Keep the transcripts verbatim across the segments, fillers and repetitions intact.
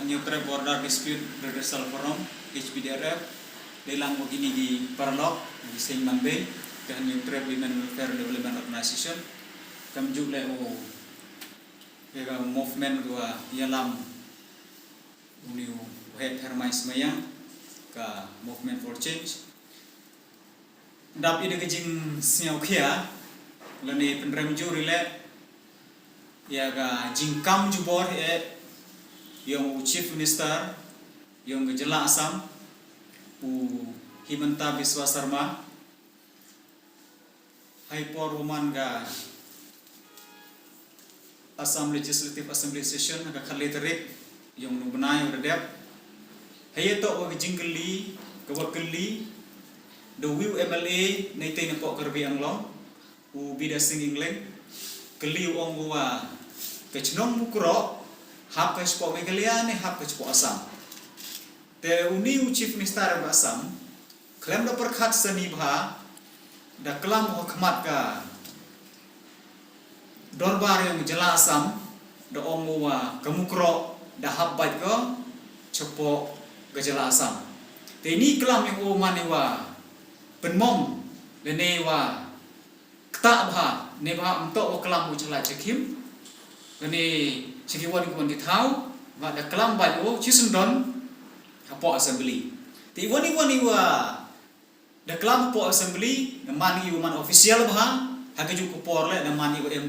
Hynñiewtrep Border Dispute Redressal Forum, H B D R F, dei lang bad kine ki paralok, ki seng ban bei, ka Hynñiewtrep Women Welfare Development Organization, kumjuh leh u, ïa ka movement ka wa ïalam une u heh pyrshah sngewbha, ka Movement for Change. Dap ïa ka jingsngewkhia, lane pynrem jur ïa leh, ïa ka jingkam jubor eh, ïa u Chief Minister, ïa ka jylla Assam, u Himanta Biswa Sarma, ha i por u man ka Assam Legislative Assembly session ha ka khatlai tarik, ïa u bnai u da dep. Hei ïa toh wa ka jingkylli, ka wa kylli, da u M L A, na itei na poh Karbi Anglong, u Bidya Singh Engleng, kylli u ong u wa, ka chnong Mukroh, hap ka shapoh Meghalaya ne hap ka shapoh Assam. Te une u Chief Minister ka Assam, khlem da pyrkhat sani bha, da klam ha khmat ka dorbar ïa ka jylla Assam, da ong u wa ka Mukroh, da hap bad ka, shapoh ka jylla Assam. Te ine i klam ïa u man i wa, pynmong, lane wa, ktah bha, ne bha ym toh wa klam u sha lad sha khim, lane sha ki wan ki wan ki thaw, wa da klam bad u, shisyndon, hapoh Assembly. Te i wan i wan i wa, da klam hapoh Assembly, da man i wa man official bha, ha kajuh ka por leh, da man i wa em,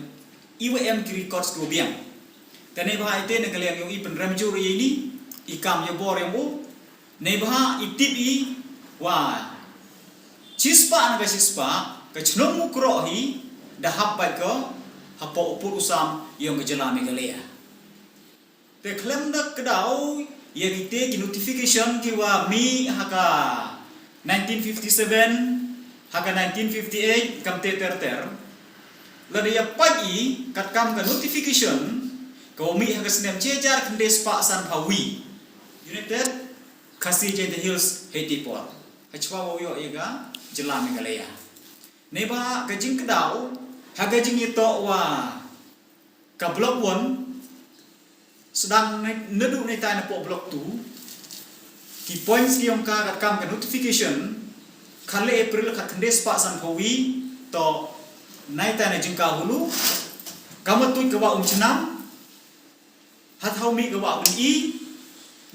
i wa em ki records ki wa biang. Te ne bha ite na ka liang ïa u i pynrem jur ïa ine, i kam ïa bor ïa u, ne bha i tip i, wa, shispah na ka shispah, ka chnong Mukroh hi, da hap bad ka, hapoh u pud u sam, ïa ka jylla Meghalaya. Te khlem da kdaw, ïa kite ki notification ki wa mih ha ka nineteen fifty-seven, ha ka nineteen fifty-eight, kam te ter ter. Lada ïa peit i, katkam ka notification, ka wa mih ha ka snem shi hajar khyndai spah sanphew wi. United Khasi Jaintia Hills hei te por. Hashwa wa ïoh ïa ka, jylla Meghalaya. Ne bha ka jingkdaw, ha ka jingïatoh wa, ka block one, sdang ne, naduh ne tai na poh block two, ki points ki ong ka katkam ka notification, khatlai April khatkhyndai spah sanphew wi, toh, ne tai na jingka hulu, ka ma tuid ka wa Umchnam, ha thaw mih ka wa Umni,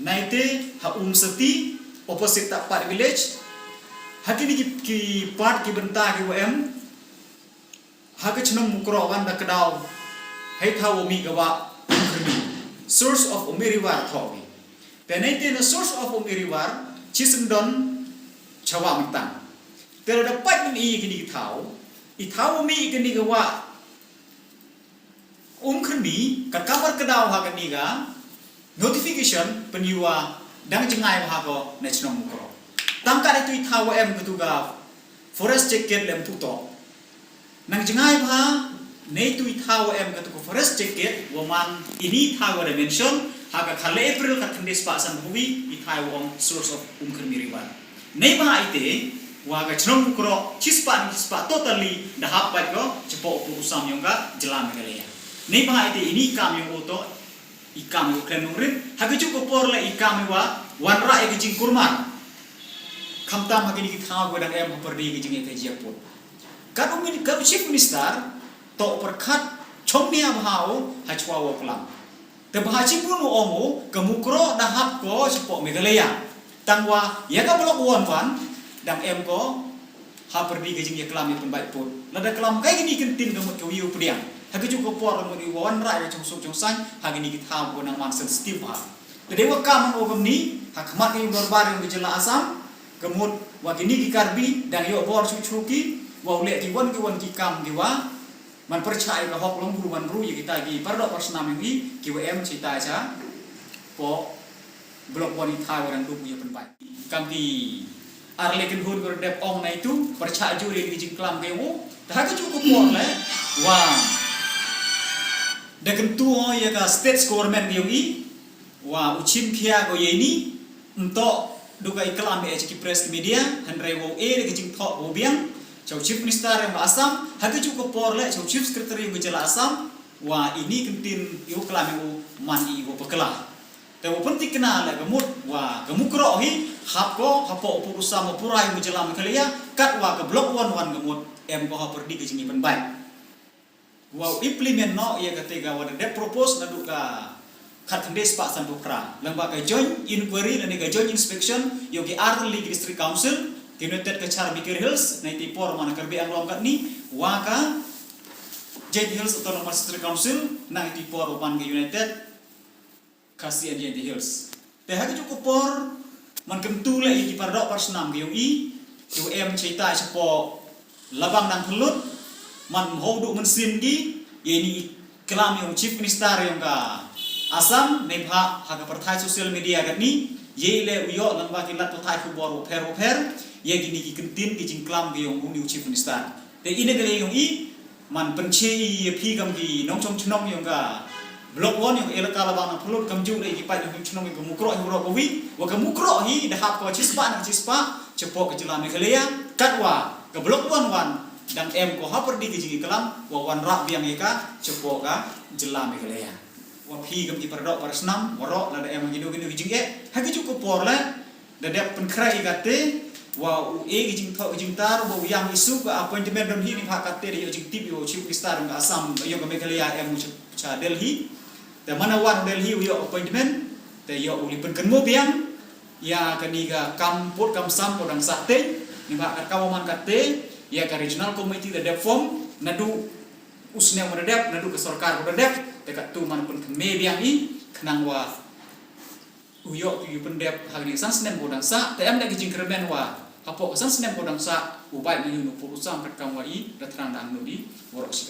ne te ha Umsati, opposite Tapad Village, ha kine ki, ki part ki bynta ki wa em, ha ka chnong Mukroh wan da kdaw, hei thaw wa mih ka wa Umkhyrmi, source of Umi River thoh wi. Te ne te na source of Umi River, shisyndon, shawa Myntang. Te da peit i kine ki thaw, i thaw wa mih kine ka wa Umkhyrmi, katkam wa kdaw ha kane ka, notification, pynïoh wa, dang jngai wa ha ko, na chnong Mukroh. Tang ka da tu i thaw wa em ka tu ka, forest jacket lem tu to. Nang jngai wa, ne tu i thaw wa em ka tu ka forest jacket, wa man ine i thaw wa da mention, ha ka khatlai April khatkhyndai spah sanphew wi, i thaw wa ong source of Umkhyrmi River. Ne bha ite, wa ka chnong Mukroh, shispah ne shispah totally, da hap bad ko, shapoh u pud u sam ïong ka, jylla Meghalaya. Ne bha ite, ine i kam ïong u to, i kam ïong u khlem nongrim, ha kajuh ka por leh i kam ïong wa, wanrah ïa ka jingkurmar. Khamtam ha kine ki thaw wa dang em ha pyrdi ka jingïakajia pud. Kat u min-, kat u Chief Minister, toh pyrkhat, chong nia bha u, hashwa wa klam. Te bha shibun u ong u, ka Mukroh da hap ko shapoh Meghalaya. Tang wa, ïa ka block one wan, dang em ko, ha pyrdi ka jingïaklam ïa pynbeit pud. Lada klam kai kine ki ktien ka mut ka wi u pdiang. Ha kajuh ka por ka mut u wanrah ïa ka chongsuk chongsaiñ, ha kine ki thaw ko nang man sensitive bha. Te dei wa kam u kumne, ha khmat ka ïung dorbar ïung ka jylla Assam, ka mut wa kine ki Karbi, dang ïoh bor shuh shuh ki, wa u leh ki wan ki wan ki kam ki wa, man pyrshah ïa ka hok long bru man bru ïa kita ki paralok parsnam ïong i, ki wa em shi tai sha, poh, block one i thaw wa dang duk ïa pynbeit. Kam ki, ar leh kynhun ko dep ong na itu, pyrshah jur ïa ki jingklam ka ïong u, te ha kajuh ka por leh, wa, da kyntu ïa ka state government ka ïong i, wa u chim khia ko ïa ine, ym toh, du ka i klam ïa ki press media, hynrei wa u e da ka jingthoh ko biang, sha u Chief Minister ïong ka Assam, ha kajuh ka por leh, sha u Chief Secretary ïong ka jylla Assam, wa ine ki ktien ïong klam ïong u man i wa bakla. Te u pyntikna leh ka mut wa ka Mukroh hi hap ko hapoh u pud u sam u pura ïa u jylla Meghalaya, katwa ka Block One wan ka mut em ko ha pyrdi ka jingïapynbeit. Wa u implement noh ïa kata ka wa da dep propose naduh ka khatkhyndai spah sanphew phra lyngba ka joint inquiry lane ka joint inspection ïa ki artylli ki district council, ka United Cachar Mikir Hills na iti por man Karbi Anglong katni, wa ka Jaintia Hills Autonomous District Council na iti por man ka United Khasi and Jaintia Hills. Te ha kajuh ka por man kyntu leh ïa ki paradoh parasnam ka ïong i, ki wa em chaitai shapoh labang nang phylut, man mho duh mynsiem ki ïa ini i klam ïong Chief Minister ïong ka Assam, neibhah ha ka pyrthai social media katni ïa i leh u ïoh lyngba ki lad pathai khubor wapher wapher ïa kini ki kyntien ki jingklam ki ïong uni u Chief Minister. Te ine ka leh ïong i man pynche i ïa phi kam ki nongchong chnong ïong ka Block One ïong ka elaka labang nang phylut, kamjuh leh ki paid nongchong chnong ïong ka Mukroh hi baroh kawei, wa ka Mukroh hi da hap ko chispah na chispah chapoh ka jylla Meghalaya, katwa ka Block One wan dang em ko ha pyrdi ka jingïaklam wa wanrah biang ïa ka chapoh ka jylla Meghalaya. Wa phi kam ki paradoh parasnam waroh, lada em ha kino kino ki jingeh ha kajuh ka por leh da dep pynkhreh ïa kata, wa u e ki jingthoh ki jingtar, wa u ïang issue ka appointment don hi, neibhah kata da ïoh jingtip ïa u Chief Minister ïong ka Assam, ïong ka Meghalaya em u cha, cha Delhi. Te man wan Delhi u ïoh appointment, te ïoh u leit pynkynmaw biang ïa kani ka kam pud kam sam ko dang sah teng, neibhah kat ka wa man kata ïa ka regional committee da dep form naduh u snem wa da dep, naduh ka sorkar wa da dep, te katto man pynkynmaw biang i khnang wa u ïoh ki u pyndep ha kani ka san snem ko dang sah. Te em da ki jingkyrmen wa hapoh ka san snem ko dang sah u bai na ïong u pud u sam kat kam wa i da thrang da angnud i waroh shi